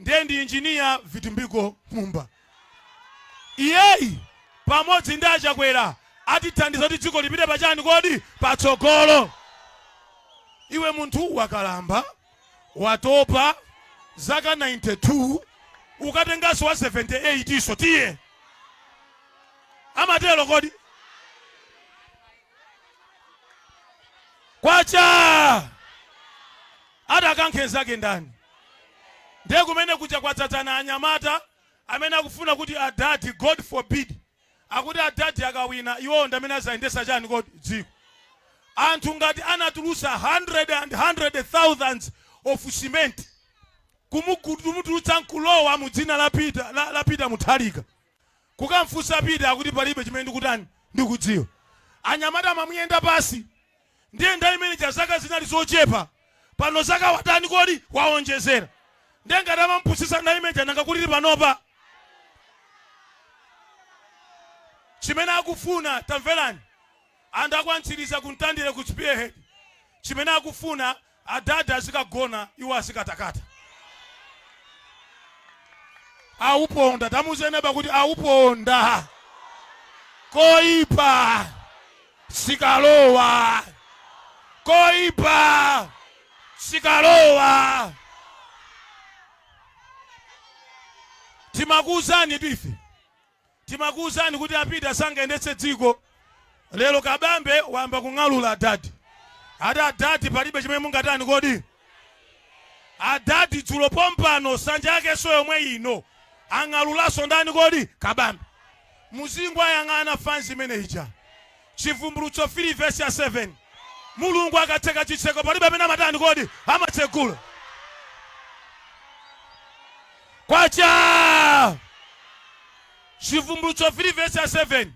Ndiye ndi Engineer Vitumbiko Mumba. Iyeyi pamodzi ndi a Chakwera atithandiza kuti dziko lipite pachani kodi? Patsogolo. Iwe munthu wakalamba, watopa, zaka 92, ukatenganso wa 78 so tiye. Amatero kodi? Kwacha! Atakankhe nzake ndani? Ndiye kumene kuja kwadzadzana anyamata amene akufuna kuti adadi, God forbid, akuti adadi akawina iwowo ndi amene azayendesa chani kodi? Dziko. Anthu ngati anatulusa hundred and hundred thousands of cement kumutulutsa nkulowa mu dzina la Peter, la Peter Mutharika, kukamfunsa Peter akuti palibe chimene ndikutani ndikudziwa. Anyamata amamuyenda pasi. Ndiye nthawi imene ija zaka zinali zochepa, pano zaka watani kodi? Waonjezera. Ndiye ngati amamupusitsa nthawi imene ija nanga kulili panopa? Chimene akufuna, tamverani, anthu a kwa Mtsiriza ku Mtandire ku Spearhead, chimene akufuna adadi azikagona iwo azikatakata. Auponda, tamuuzeni neba kuti auponda koipa sikalowa, koipa sikalowa. Timakuuzani ife, Timakuuzani kuti a Peter sangayendetse dziko. Lero Kabambe wayamba kung'alula adadi. Ati adadi palibe chimene mungatani kodi? Adadi dzulo pompano nsanja yakenso yomwe ino ang'alulanso ndani kodi? Kabambe. Muzingoyang'ana fans imene ija. Chivumbulutso 3 verse ya 7. Mulungu akatseka chitseko palibe amene amatani kodi? Amatsegula. Kwacha! Chivumbulutso 3 verse ya 7.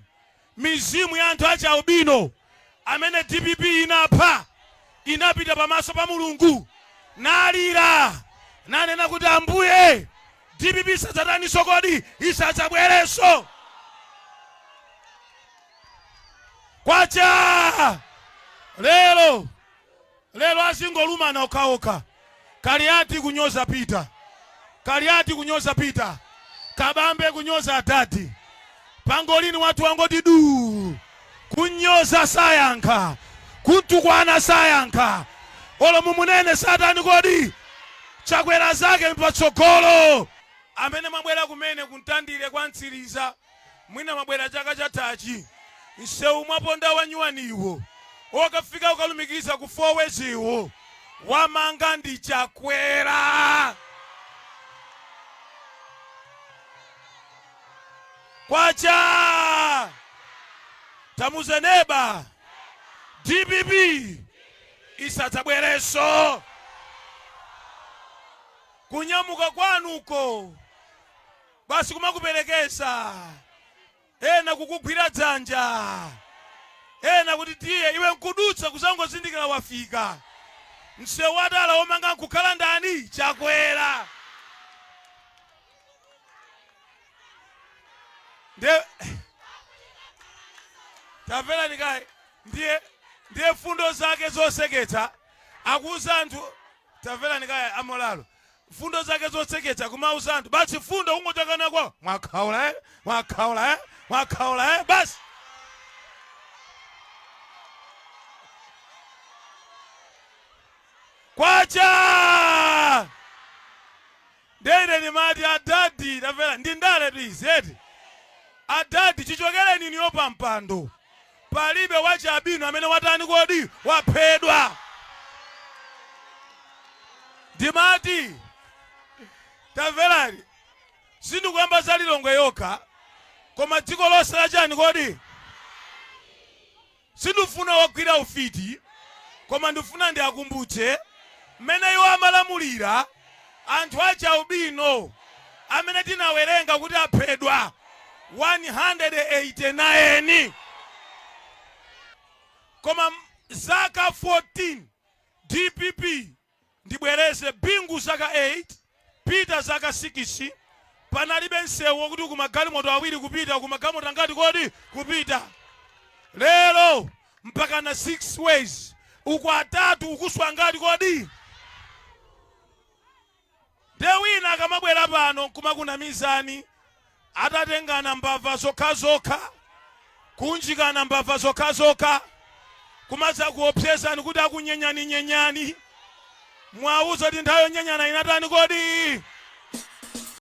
Mizimu ya anthu achi albino amene dpp inapha inapita pamaso pa Mulungu nalira nanena kuti Ambuye dpp isadzataninso kodi? Isadzabwerenso. Kwacha! Lero lero azingolumana okhaokha. Kaliati kunyoza Peter. Kaliati kunyoza Peter. Kabambe kunyoza adadi. Pangolini wathu wangoti duu. Kunyoza sayankha. Kutukwana sayankha. Olo mumunene satani kodi? Chakwera zake mpatsogolo. Amene mwabwera kumene ku Mtandire kwa Mtsiriza mwina mwabwera chaka chathachi, msewu mwaponda wanyuwaniwo okafika kukalumikiza ku Four-Ways-wo wamanga ndi Chakwera. Kwacha! Tamuuze neba dpp isadzabwerenso. Kunyamuka kwanuko basi kumakuperekeza, ena kukugwira dzanja, ena kuti tiye, iwe nkudutsa kuzangozindikira wafika. Msewu watala womanga nkukhala ndani? Chakwera. Ndiye tamverani kaye, ndiye fundo zake zoseketsa akuuza anthu. Tamverani kaye amolalo. Mfundo zake zoseketsa kumauza anthu basi fundo kungochakana kwa mwakhaula eh mwakhaula eh mwakhaula eh basi. Kwacha! Ndiye ine ndimati adadi tamvera ndi ndale tu izi eti. Adadi chichokereni inuyo pa mpando. Palibe wa chialubino amene watani kodi? Waphedwa. Ndimati tamverani, sindikuyamba za Lilongwe yokha, koma dziko lonse la chani kodi? Sindifuna wagwira ufiti, koma ndifuna ndiakumbutse mmene iwo amalamulira anthu achialubino amene tinawerenga kuti aphedwa 189 koma zaka 14 dpp Ndibwereze, Bingu zaka 8, Peter zaka 6, panalibe nsewu wokuti uku magalimoto awiri kupita uku magalimoto angati kodi kupita. Lero mpakana 6 ways, uku atatu ukuso angati kodi? Nde wina akamabwera pano nkumakunamizani, atatengana mbava zokhazokha, kunjikana mbava zokhazokha, kumadza kuopsezani kuti akunyenyani nyenyani, mwauza kuti nthawi yonyenyana inatani kodi?